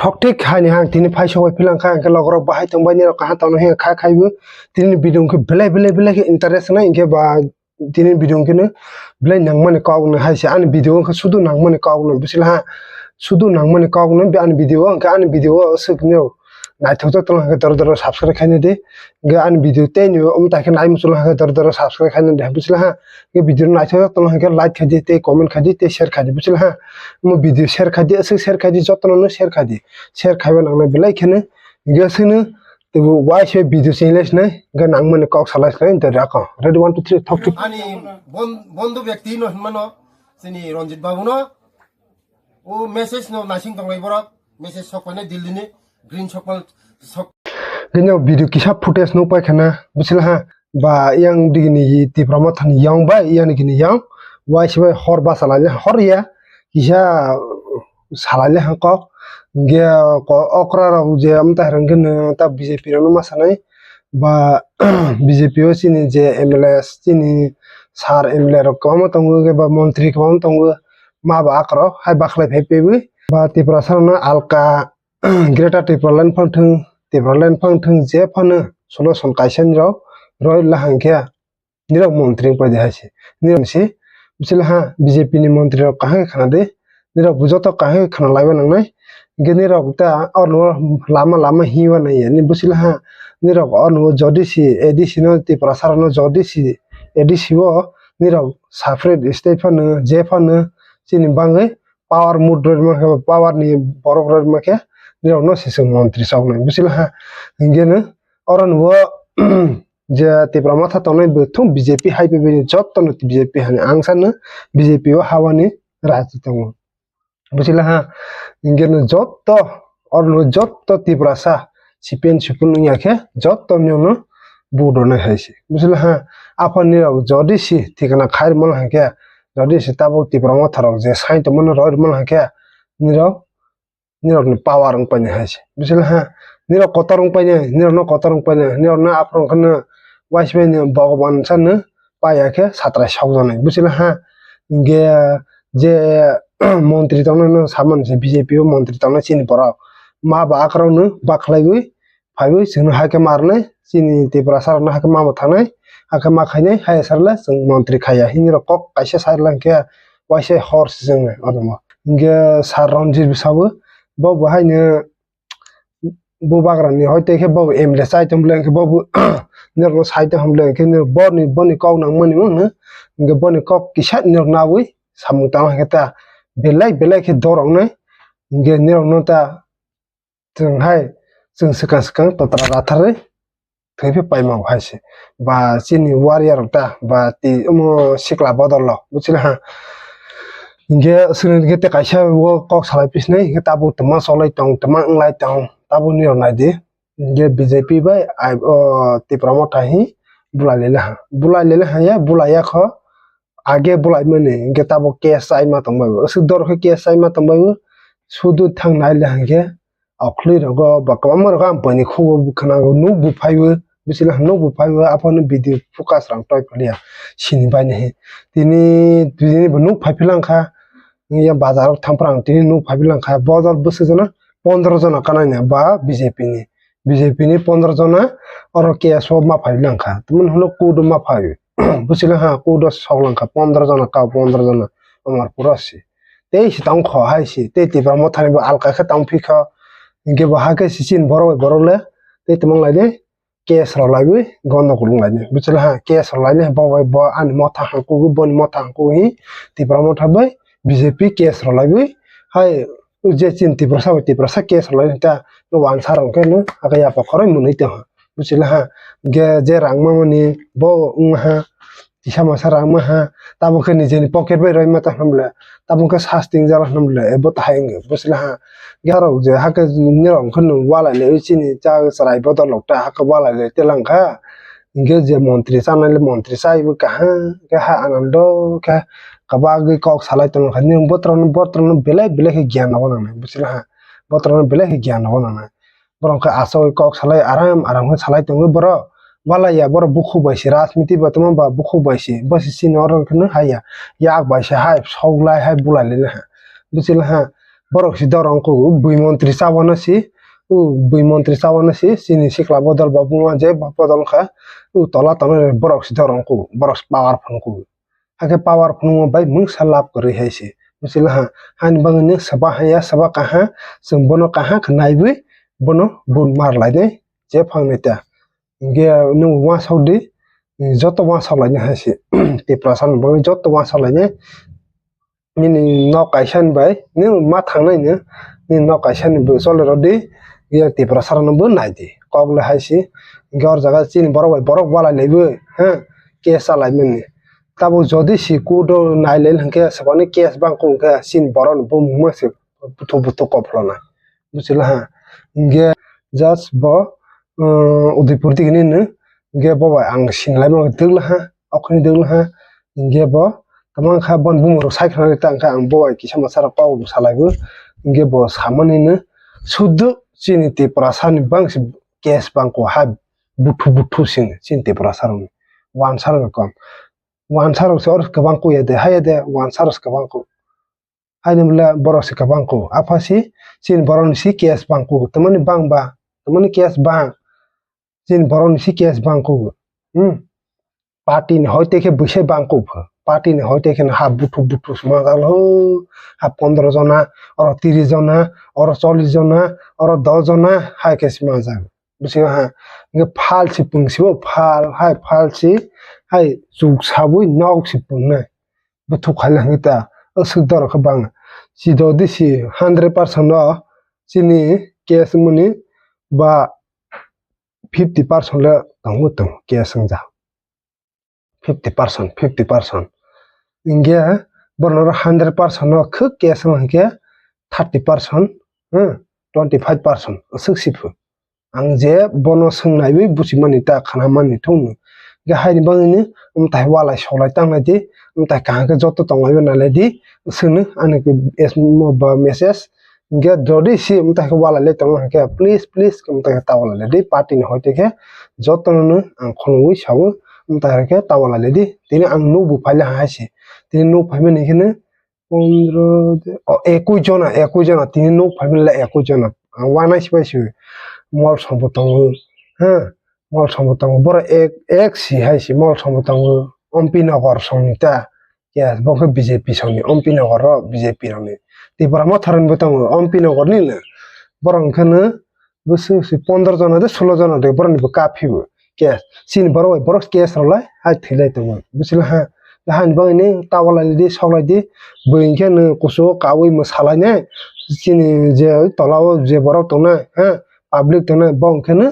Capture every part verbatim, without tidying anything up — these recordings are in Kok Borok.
Thok thik hai ni ang tini phai sogwi philang kha, hwnkhe logorok bahai tongbai nirok kaha tongno hiya kha khaibo. Tini video hwnkhe belai belai belai khe interest nai, hwnkhe ba tini video hwnkhe no belai nangmani kok no hai se ani video hwnkhe sudu nangmani kok no bwswk ha, sudu nangmani kok no ani video o hwnkhe ani video o swk no naithok jak tongla hwnkhe doro doro subscribe khaina di. Hwnkhe ani video tei ni omo tai khe nai muchung hwnkhe doro doro subscribe khaina di bwswk ha. Hwnkhe video naithok jak tongla hwnkhe like khaidi tei comment khaidi tei share khaidi bwswk ha. Omo video share khaidi, aswk share khaidi, jotono no share khaidi. Share khaiba nangnai belai kheno. Hwnkhe aswkno teibo waisa video channel sinai, hwnkhe nangmani kok salai sinai, dori ako. Ready, one, two, three, thok thik. Ani bon-, bondhu byakti no hinmano, chini Ranjit babu no. O message no naising tonglai borok, message sok painai Delhi ni, green sok pal sok. Hwnkhe video kisa footage no pai khana, bwswk ha. Ba yang digini Tipra Motha ni yang bai, yang digini yang, waisa bai hor basa lai hor ya, kisa salai le hang kok. Hwnkhe ko-, okra rok je amtwi hwnkhe no ta B J P rok no ma sanai. Ba B J P o chini je M L A, chini sir M L A rok kwbangma tongo, hwnkhe ba montri kwbangma tongo. Ma ba akrok hai bakhlai phai pebwi. Ba Tiprasa rok no alka Greater Tipraland phang thung, Tipraland phang thung je phano solution kaisa ni rok roi la hang khe. Nirok montri wng paidi hai se. Nirok se, bwswk ha B J P ni montri rok kaham khe khna di. Nirok bo joto kaham khe khna laiba nangnai. Hwnkhe nirok ta orno lama lama hiwa nai ya. Ni bwswk ha nirok orno jodi si A D C no Tiprasa rok no jodi si A D C o nirok separate state phano je phano chini bangwi power mode roi ma khe power ni borok roi ma khe nirok no se se montri sok nai. Bwswk ha hwnkhe no oro no je Tipra Motha tongnai bo thung B J P hai phai bini joto no B J P hani ang sano B J P o hawani raji tongo. Bwswk ha hwnkhe no joto oro no joto Tiprasa C P M C P M wngya khe joto no no vote rwnai hai se. Bwswk ha aphani rok jodi si thikna khai rwma hwnkhe jodi si tabuk Tipra Motha rok je sai tongmani roi rwma hwnkhe nirok nirokni power wng painai hai se. Bwswk ha nirok kotor wng painai, nirokno kotor wng painai, nirokno aphuru wngkhano waisa bai no Bhagwan sano paiya khe satrai sokjaknai. Bwswk ha hwnkhe je montri tongnai no samani se B J P o montri tongnai chini borok ma ba akrokno bakhlaiwi phaiwi chwngno hai khe ma rwnai, chini Tiprasa rokno hai khe ma bo thangnai, hai khe ma khainai, hai asarle chwng montri khaiya. Hini rok kok kaisa sai lang khe waisa hor se chwng nai oro mo. Hingke sir Ranjit bwsabo, bo bo haino bubagrani hoi tei khe bo bo M L A chai tong bwlai hingke bo bo norokno sai tong bwlai hingke boni boni kok nangmani mano hingke boni kok kisa norok nawi samung tang hingke ta belai belai khe dorok nai hingke norokno ta Chwng hai, chwng swkang swkang totra ratharwi thwiphi paima bo hai se. Ba chini warrior rok ta, ba twi omo sikla bodol rok, buchila ha. Hinkhe swrwng hinkhe tei kaisa o kok salai pisinai, hinkhe tabuk twma cholai tong, twma wnglai tong, tabuk nini rok nai di. Hinkhe B J P bai ai, o, Tipra Motha hi bulai lele ha. Bulai lele ha ya, bulai ya kho. Age bulai mani, hinkhe tabuk case chaima tong bai bo. Aswk dor khe case chaima tong bai bo. Sudu thang nai le hinkhe. Okhli rogo ba kwbangma rogo ang buini khugo khwnago, nuk bo phaibo, bisingo nuk bo phaibo, aphano video focus rang toi phalia sini baini he. Tini, tini bo nuk phai philang kha, ya bazar o thang phra ang tini nuk phai philang kha, bodol bwswk jona pondro jona kanai na ba B J P ni, B J P ni pondro jona oro case o ma phai philang kha, tini hwnwi court o ma phai. Buchila ha, kudo sok langkha, pondro jona, kau pondro jona, Amarpura si. Tei si tong kho hai si, tei Tipra Motha ni bo alka khe tong phi kho. Hinkhe bo ha khe si chin borok bai borok le, tei tongmang lai de, case rw lai wi, gondogol wng lai de. Buchila ha, case rw lai de, bo bai bo ani motha hang kugo, boni motha hang kugo hi, Tipra Motha bai B J P case rw lai wi, hai, je chin Tiprasa bai Tiprasa case rw lai ta, no wansa rw khe no, aka ya pa khoroi mwnwi tong ha. Buchila ha, ge je rang mamani bo wng ha, kisa masa rang ma ha, tamo khe nijeni pocket bai roi ma ta hwnam le, tamo khe sasting jala hwnam le, ebo ta hai wng buchila ha. Ge aro je ha khe nirok khe no walai le chini cha chwrai bodol rok ta ha khe walai le telang kha. Ge je montri chanai le montri chai bo kaha khe ha anando khe kabagwi kok salai tong kha. Nirok botrok no, botrok no belai belai khe giyan rw nang nai buchila ha, botrok no belai khe giyan rw nang nai. Borok khe asogwi kok salai aram aram khe salai tongwi borok. Walai ya borok bukhuk bai se rajniti ba tongma ba bukhuk bai se. Bo se chini oro hwnkheno hai ya. Yak bai se hai sok lai hai bulai lai ha. Buchila ha. Borok si dorong kugo, bui montri chabano si, u bui montri chabano si, chini sikla bodol bo buma je bodol kha, u tola tongnai borok si dorong kugo, borok si powerful kugo. Hakhe powerful wngma bai mungsa lab kwrwi hai se. Bwswk ha, hani bagwi nw swba haya, swba kaha, chwng bono kaha khe naiwi bono bun mar lainai je phang nai ta. Hinkhe nwng uansuk di, joto uansuk lainai hai se. Tiprasa ni bagwi joto uansuk lainai. Nini nok kaisa ni bai, nwng ma thangnai no, nini nok kaisa ni bo choli rw di, ya Tiprasa rok no bo nai di. Kok le hai se, hinkhe or jaga chini borok bai borok walai lai bo, ha, case chalai mani. Tabuk jodi si court o nai le hinkhe swbani case bang kung khe chini borok ni bumung ma se buthu buthu kok phlana. Buchila ha. Hinkhe just bo, uh, Udaipur digi ni no, hinkhe bo bai ang singlai ma dwgla ha, okhini dwgla ha. Hinkhe bo tamang kha bon bumung rok sai khna ta hinkhe ang bo bai kisa masa rok kok bo salai bo. Hinkhe bo samani no suddo chini Tiprasa ni bang se case bang ko ha buthu buthu sing chini Tiprasa rok ni. Wansa rok kom. Wansa rok se or kwbang ko ya de, ha ya de, wansa rok se kwbang ko. Haini bwle borok se kwbang ko. Apha si, chini borok ni si case bang ko. Tamani bang ba, tamani case bang. Chini borok ni si case bang ko. Hmm. Party ni hoi te khe bwsai bang ko pha. Party ni hoi te khe ha buthu buthu sma jalo. Ha pondro jona, oro tris jona, oro chollis jona, oro dos jona, hai khe sma jalo. Bwswk ha, hinkhe phal si pung si bo phal, hai phal si, hai chuk sabui nok si pungnai. Bo thuk khaila hinkhe ta, aswk dorok khe bang. Si do di si hundred percent no chini case mani ba fifty percent le tongo tong case wngja. Fifty percent, fifty percent. Hinkhe borok hundred percent no khwk case wng hinkhe thirty percent, hmm, twenty five percent aswk si phu. Ang je bono swngnaiwi buchimani ta khanamani thungno. Hinkhe haini bagwini mwtai walai solai tanglai di, mwtai kaham khe joto tonglaio nailai di, swngno ani ba message. Hinkhe jodi si mwtai khe walai le tongo hinkhe please, please khe mwtai khe ta walai le di, party ni hoi te khe jotono no ang khulumui sao mwtai khe ta walai le di. Tini ang nuk bo phaile hai se. Tini nuk phaimani hinkhe no pondro, o, ekush jona, ekush jona, tini nuk phaimani le ekush jona. Ang uanaisi bai si mol song bo tongo, ha, mol song bo tongo. Borok ek, ek si hai si mol song bo tongo. Ompi Nagar song ni ta. Yes, bo khe B J P song ni, Ompi Nagar ro B J P rok ni. Tipra Motha rok ni bo tongo, Ompi Nagar ni no. Borok hwnkhe no bwswk si pondro jona de, sulo jona de, borok ni bo kaphi bo. Case. Chini borok bai borok case rok lai, hai thwi lai tongo. Bwswk ha, ha ni bagwi ni ta walai di, sok lai di. Bwrwi hwnkhe no kuchuk kaui mwsa lai nai. Chini je tola o je borok tongnai, ha, public tongnai, bo hwnkhe no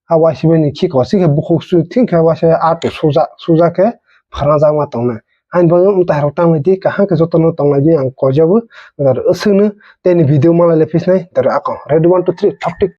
ha uaisibani khiko si khe bukhuk su thing khe uaisa ato suja, suja khe pharajak ma tongnai. Haini bagwi mwtai rok tanglaidi, kaham khe jotono tonglaidi ang koijago. Aswkno tei ni video malai le phisnai, tei ako ready one, two, three, thok tik